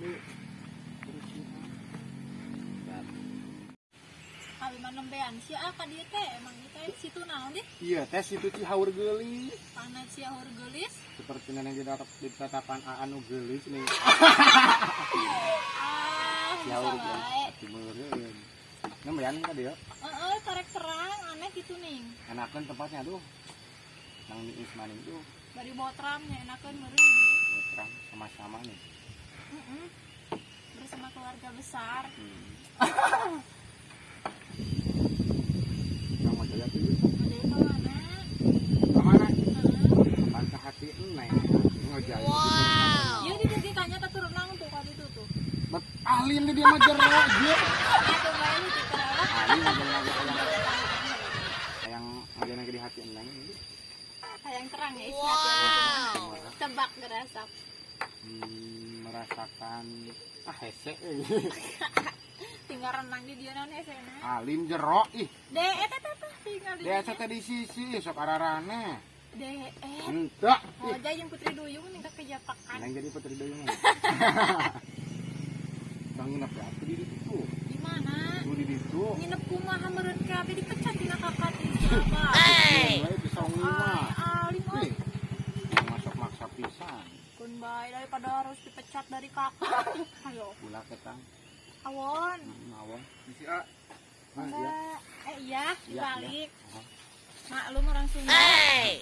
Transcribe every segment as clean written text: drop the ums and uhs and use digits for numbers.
Itu bersihan. Abi mah nembean sia ka dieu teh emang ieu teh situ naon deh? Iya teh situ Cihaur Geulis. Panai Cihaur Geulis. Seperti neneng di tatapan anu geulis nih. Ah, Cihaur Geulis. Meureun. Nembean ka dieu? Heeh, karek terang aneh gitu ning. Enakeun tempatnya aduh. Nang di Ismaning tuh. Bari botram nya enakeun meureun di dieu. Botram sama-sama nih. Heeh. Bersama keluarga besar. Kamu jaya tuh. Ngojaya ke mana? Ke mana? Kapan ke hati neng? Ngojaya. Wow. Iya di dieu tanya teh turun nang tuh ka ditu tuh. Bet alin di dia mah jero ieu. Atuh bae lu teh kerala. Alin ngojaya yang ngojaya di hati neng. Hayang terang ya isi hati. Wow. Tebak ngerasa. Merasakan hese. Tinggal renang di dia naon hesena. Alim jero ih. De eta teh tinggal di. De eta teh di sisi sok ararane. De Henteu. Ngojay jeung Putri Duyung ning kejapakan. Neng jadi Putri Duyung. Bang nginep ya di ditu tuh. Di mana? Tuh di ditu. Nginep kumaha meureun kabeh dipecat dina kakak ti siapa? Hei. Bisa mah. Alim euy. Masuk maksa pisan. Kun bae daripada harus dipecat dari kakak. Ayo. Ulah ketang. Awon. Awon. Misi A. Ah, iya. Iya, dibalik. Iya. Maklum orang Sunda. Hey.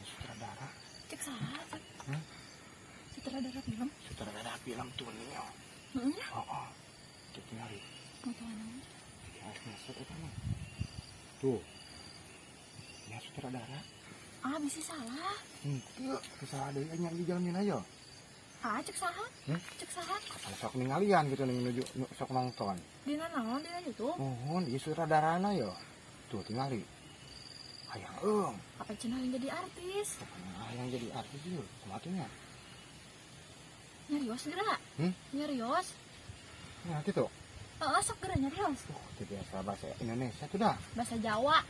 Sutradara. Cek saha, cek. Hah? Sutradara film. Sutradara film tuh nih. Heeh. Heeh. Cek tinggali. Motoan naon? Ya, ngesot eta mah. Tuh. Ya sutradara. Ah, bisa salah. Henteu, salah deui nya di jalan aja. Ah, cek saha? Cek saha? Kapan sok ninggalian gitu ning nuju sok nonton. Dina naon dina YouTube? Mohon, ieu sutradarana yo. Tuh tingali. Hayang eung. Apa cenah yang jadi artis? Hayang jadi artis ieu, kumaha nya? Nyarios geura. Nyarios. Nah, kitu. Heeh, sok geura nyarios. Teu biasa bahasa Indonesia tuh dah. Bahasa Jawa.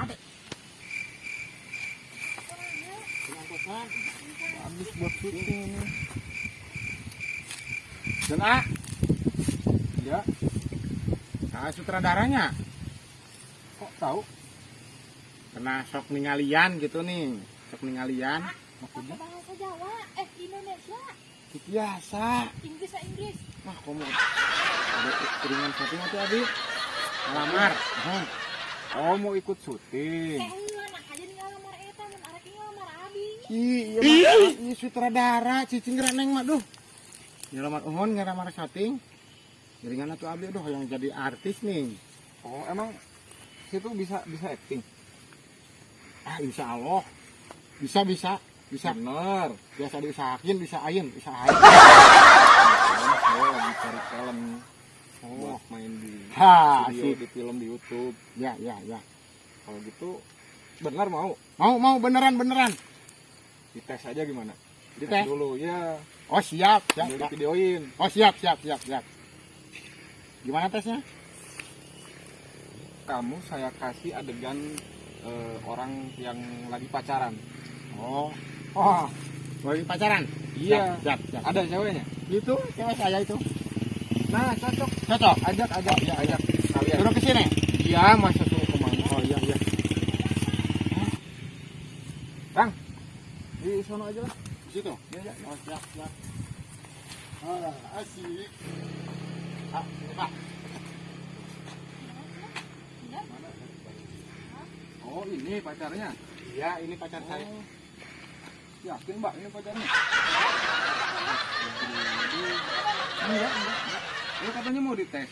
Adek. Habis buat syuting ini. Dan A. Ya. Nah, sutradaranya. Kok tahu? Pernah sok ningalian gitu nih. Sok ningalian. Maksudnya bahasa Jawa, Indonesia. Biasa. Inggris lah Inggris. Wah, kamu ada ringan syuting atau abi? Ngelamar. Oh, mau ikut syuting. Nah aja nih ngelamar eta, mun arek ngelamar abi. Iya, iya sutradara, cicing geura neng mah duh. Ngelamar uhun, ngelamar syuting. Jaringan atuh abi aduh yang jadi artis nih. Oh, emang situ bisa acting? Ah, insya Allah. Bisa. Bener. Biasa diusahakin, bisa ayin, bisa ayin. Saya lagi cari talent buat main di video, di film, di YouTube. Ya. Kalau gitu benar mau? Mau beneran. Dites aja gimana? Dites dulu ya. Oh, siap. Sambil videoin. Oh, siap. Gimana tesnya? Kamu saya kasih adegan orang yang lagi pacaran. Oh, lagi pacaran? Iya. Siap. Ada ceweknya? Itu cewek saya itu. Nah, cocok. Ajak. Ya, ajak. Kalian. Suruh ke sini? Iya, masa suruh kemana? Oh, iya. Kang, di sono aja lah. Di situ? Iya. Oh, siap. Ah, asik. Ah, sini, Pak. Oh, ini pacarnya? Iya, ini pacar saya. Yakin, Mbak, ini pacarnya? Enggak. Ini katanya mau dites.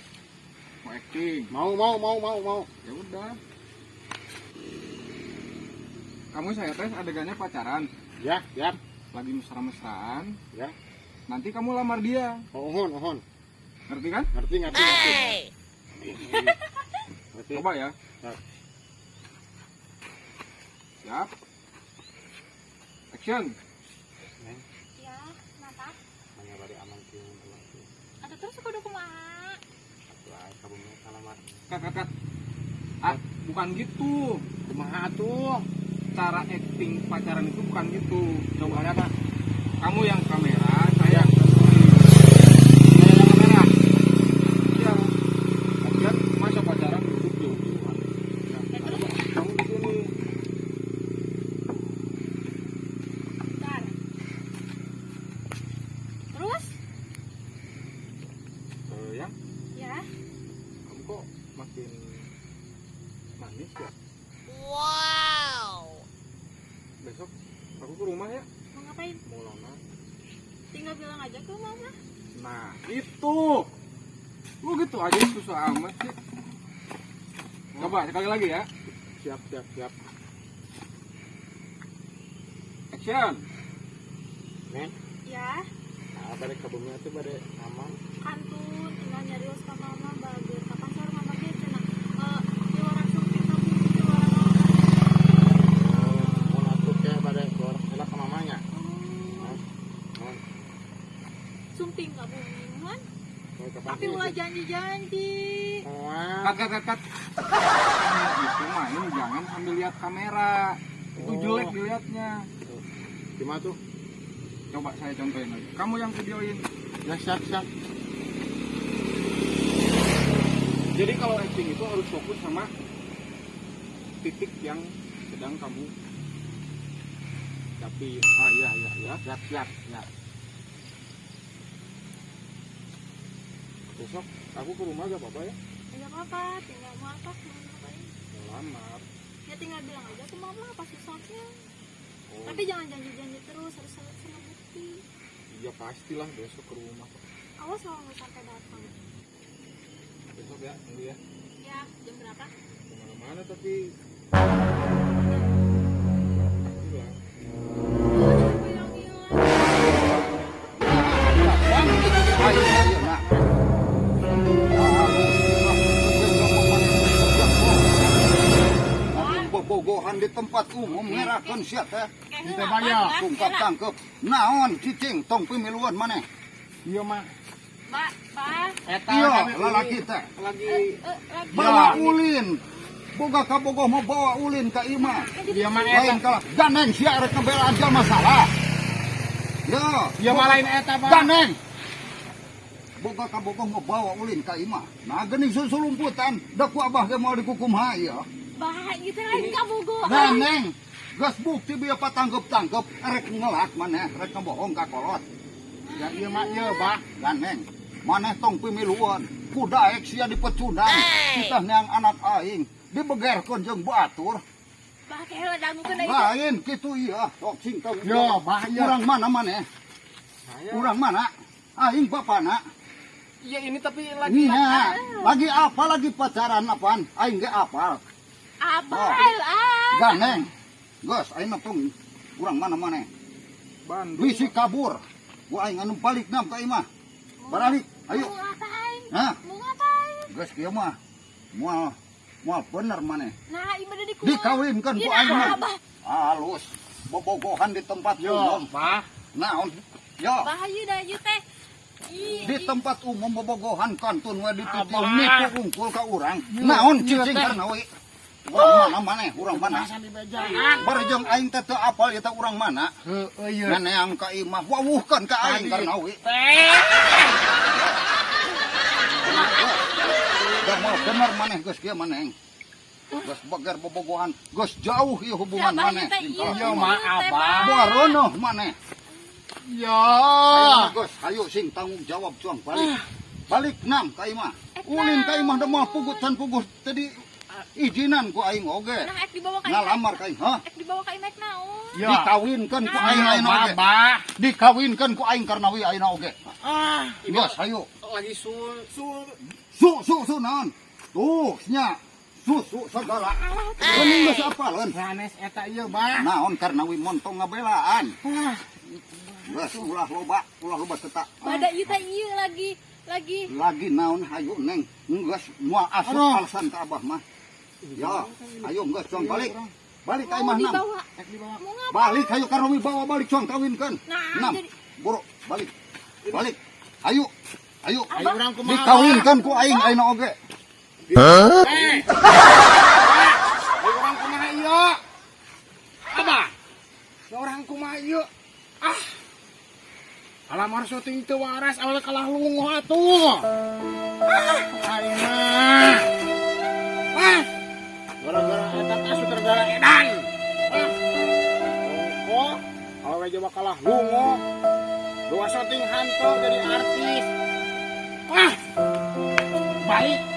Mau acting. Mau. Ya udah. Kamu saya tes adegannya pacaran. Ya, siap. Lagi mesra-mesraan. Ya. Nanti kamu lamar dia. Oh, ohon. Ngerti kan? Ngerti. Hey. Ngerti. Coba ya. Siap. Action. Neng. Ya, kenapa? Mana bari aman kieu. Atau terus kudu kumaha? Atuh Aing ka bumi kalamar. Cut, cut, cut. Ah, bukan gitu. Kumaha atuh? Cara acting pacaran itu bukan gitu. Coba Ada apa? Kamu yang kamera, saya yang Saya yang kamera. Iya. Lagian masa pacaran duduk jauh-jauhan. Ya. Ya, terus Kamu di sini. Bentar. Terus? Eh, yang Ya. kamu kok makin manis ya? Wow. Besok aku ke rumah ya, Mau ngapain? Mau lamar. Tinggal bilang aja ke mama. Nah, itu. Lu gitu aja susah amat sih. Coba sekali lagi ya. Siap, siap, siap. Action. Neng, Ya. nah, bade ka bumi atuh bade aman. Kantun tinggal nyarios ka mama bager. Kapan sore mama ge cenah. Eh, piwarang sumping ka bumi piwarang naon. Oh, mun atuh ke bade keluar heula ka mamanya. Oh, Mun. Sumping ka bumi mun. Mau kapan Tapi sih? ulah janji-janji. Moal. Cut, cut, cut, cut. Itu main jangan sambil lihat kamera. Itu Oh. jelek dilihatnya. Gimana tuh? Coba saya contohin lagi. Kamu yang videoin. Ya, siap, siap. Jadi kalau acting itu harus fokus sama titik yang sedang kamu dapin. Oh iya. Ya. Siap, siap, siap. Besok aku ke rumah gak apa-apa ya? Enggak apa-apa, tinggal mau apa, mau ngapain. Mau lamar. Ya tinggal bilang aja ke mama apa susahnya. Oh, Tapi jangan janji-janji terus, harus sama bukti. Iya pastilah besok ke rumah. Awas kalau nggak sampai datang. Besok ya, tunggu ya. Ya, jam berapa? Kemana-mana tapi pastilah. Oh, jangan bilang-bilang. Ayo, ayo, nak. Bobogohan di tempat umum ngerakeun sia teh. Kayak Teh banyak. Tungkap tangkep. Naon cicing tong pimiluan maneh? Iya mah. Ba, ba, Eta Iya, kami lalaki teh. Lagi eh, lagi. Bawa ulin. Boga kabogoh mau bawa ulin ka imah. Iya mah eta. Lain kalah gandeng sia rek ngebelaan jalma salah. Ya, Iya mah lain eta, Pak. Gandeng. Boga kabogoh mau bawa ulin ka imah. Nah geuning susulumputan, da ku abah ge moal dikukumaha ieu. Bah, itu lain kabogoh. Gandeng. Geus bukti bieu patangkep-tangkep rek ngelak maneh, rek ngebohong ka kolot. Ya iya mah ieu, Bah. Gandeng. Maneh tong pimiluan. Ku daek sia dipecundang. Kita neang anak aing dibegerkeun jeung batur. Bah, kayak dangukeun itu. Lain kitu iya, sok sing tanggung Yo, jawab. Bah, iya. Urang mana maneh? Saya. Urang mana? Aing bapana. Iya ini tapi lagi Iya, lagi apa lagi pacaran apaan? Aing ge apal. Abah, ah. Gandeng. Geus aing mah tong urang mana maneh? Bandung. Bisi kabur. Ku aing anu balik nam ka imah. Baralik, ayo. Mau ngapain? Hah? Mau ngapain? Geus kieu mah. Moal moal bener maneh. Nah, ibadah di kumaha? Dikawinkeun ku aing mah. Abah. Halus. Bobogohan di tempat Yo, umum. Bah. Naon? Yo, Bahaya dah ieu teh. Ih, di tempat umum bobogohan kantun we dititil Abah. nipu unggul ka urang. Naon Iya, cicing teh. karena we? Urang mana maneh? Urang mana? Masa dibejaan. Bari jeung aing teh teu apal ieu teh urang mana? Heueuh ieu. Neneang ka imah wawuhkeun ka aing Tadi. karena we. Teh. Da moal bener maneh geus kieu maneh. Geus beger bobogohan, geus jauh ieu hubungan Ya, maneh. bahaya teh, ieu. Iya, mah, Teh, Abah. Bah. Moal ronoh maneh. Ya. Ayo geus, ayo sing tanggung jawab cuang balik. Balik nam ka imah. Ulin ka imah da moal pugut can pugut tadi izinan ku aing oge. Nah, ek dibawa ka imah. Ngalamar ka aing, hah? Ek dibawa ka imah naon? Ya. Dikawinkeun ku aing Iya, ayeuna oge. Bah. Dikawinkeun ku aing karena wi ayeuna oge. Ah. Geus, ayo. Lagi sul sul Su su su naon? Tuh, nya. Susu segala. Geuning geus apaleun. Sanes eta ieu, Bah. Naon karena wi montong ngabelaan. Ah. Geus ulah loba teta. Bada ieu teh ieu lagi Lagi naon hayu neng. Geus moal asup Aduh. alasan ka abah mah. Ya, ayo geus cuang balik. Balik ka mau imah nam. dibawa. Ek dibawa. Mau ngapain? Balik hayu ka Romi bawa balik cuang kawinkeun. Nah, Nam. jadi Boro, balik. Balik. Ayo. Ayo. Ayo urang kumaha? Dikawinkan ku aing ayeuna oge. Eh. Ayo urang kumaha ieu? Abah. Ya urang kumaha ieu? Ah. Alamar syuting teu waras, awalnya kalah lungo atuh. Ah, aing mah. Ah. Gara-gara eta teh sutradara edan. Ah. Ongko, awewe coba kalah lungo. Dua syuting hantu jadi artis. Ah. Baik.